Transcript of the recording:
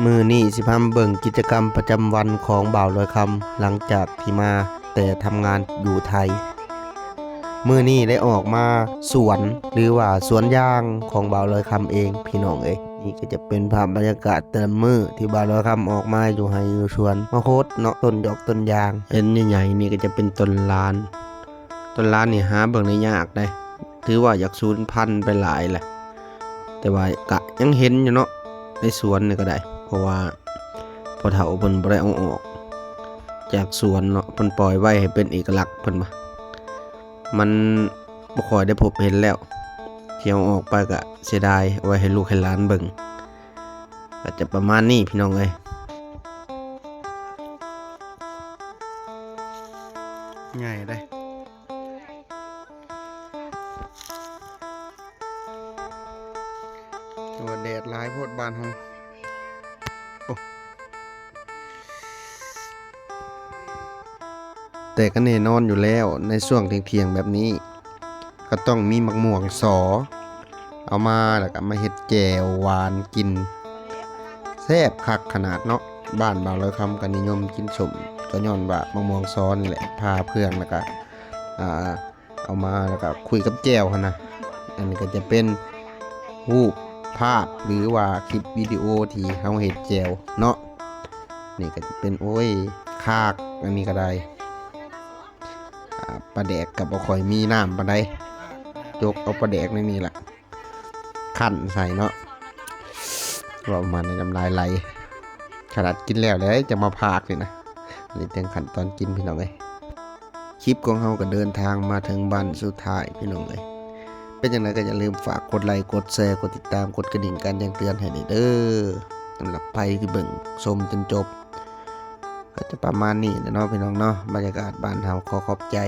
ມື້ນີ້ຊິພາມາເບິ່ງກິດຈະກຳປະຈຳວັນຂອງບ່າວລອຍຄຳ ຫຼັງຈາກທີ່ມາແຕ່ທຳງານຢູ່ໄທ. ມື້ນີ້ໄດ້ອອກມາສວນ ຫຼືວ່າສວນຢາງຂອງບ່າວລອຍຄຳເອງ ພີ່ນ້ອງເອີຍ. ນີ້ກໍຈະເປັນພາບບັນຍາກາດແຕ່ລະມື້ທີ່ບ່າວລອຍຄຳອອກມາຢູ່ໄຮ່ຢູ່ສວນ ມາໂຄດເນາະ ຕົ້ນຢອກຕົ້ນຢາງ ເຫັນໃຫຍ່ໆນີ້ກໍຈະເປັນຕົ້ນລານ. ຕົ້ນລານນີ້ຫາເບິ່ງໄດ້ຍາກເດ້ ຖືວ່າຢາກສູນພັນໄປຫຼາຍແຫຼະ ແຕ່ວ່າກະຍັງເຫັນຢູ່ເນາະ ໃນສວນນີ້ກໍໄດ້ ເພາະວ່າພໍ່ເຖົ້າເພິ່ນບໍ່ໄດ້ເອົາອອກຈາກສວນເນາະ ເພິ່ນປ່ອຍໄວ້ໃຫ້ເປັນເອກະລັກເພິ່ນວ່າ. ມັນບໍ່ຄ່ອຍໄດ້ພົບເຫັນແລ້ວ ທີ່ເອົາອອກໄປກະເສຍດາຍ ເອົາໄວ້ໃຫ້ລູກໃຫ້ຫຼານເບິ່ງ. ກໍຈະປະມານນີ້ພີ່ນ້ອງເອີຍ ໃຫຍ່ເດ້ ແຕ່ວ່າແດດຫຼາຍໂພດບ້ານເຮົາ. ໂອ້ ແຕ່ກໍແນ່ນອນຢູ່ແລ້ວ ໃນຊ່ວງທ່ຽງໆແບບນີ້ ກໍຕ້ອງມີໝາກມ່ວງສໍ ເອົາມາແລ້ວກໍມາເຮັດແຈ່ວຫວານກິນ ແຊບຄັກຂະໜາດເນາະ. ບ້ານບ່າວລອຍຄຳກໍນິຍົມກິນສົ້ມ ກໍຍ້ອນວ່າໝາກມ່ວງສໍນີ້ແຫຼະ ຜ່າເປືອກແລ້ວກໍ ອ່າ ເອົາມາແລ້ວກໍຄຸຍກັບແຈ່ວຫັ້ນນະ. ອັນນີ້ກໍຈະເປັນຮູບພາບ ຫຼືວ່າຄລິບວິດີໂອທີ່ເຮົາເຮັດແຈ່ວເນາະ. ນີ້ກໍຈະເປັນ ໂອ້ຍ ຄາກ ອັນນີ້ກໍໄດ້ ອ່າ ປາແດກກໍບໍ່ຄ່ອຍມີນ້ຳປານໃດ ຈົກເອົາປາແດກໃນນີ້ລະ ຄັ້ນໃສ່ເນາະ. ເວົ້າມາໃນນ້ຳລາຍໄຫຼ ຂະໜາດກິນແລ້ວເດ້ ຈັ່ງມາພາກນີ້ນະ. ອັນນີ້ແຕ່ງຂັ້ນຕອນກິນ ພີ່ນ້ອງເອີຍ. ຄລິບຂອງເຮົາກໍເດີນທາງມາເຖິງບ້ານສຸດທ້າຍ ພີ່ນ້ອງເອີຍ. ເປັນຈັ່ງໃດກໍຢ່າລືມຝາກກົດໄລ ກົດແຊ ກົດຕິດຕາມ ກົດກະດິ່ງການແຈ້ງເຕືອນໃຫ້ແດ່ເດີ. ສຳລັບໃຜທີ່ເບິ່ງຊົມຈົນຈົບ ກໍຈະປະມານນີ້ແຫຼະເນາະ ພີ່ນ້ອງເນາະ. ບັນຍາກາດບ້ານເຮົາ ຂໍຂອບໃຈ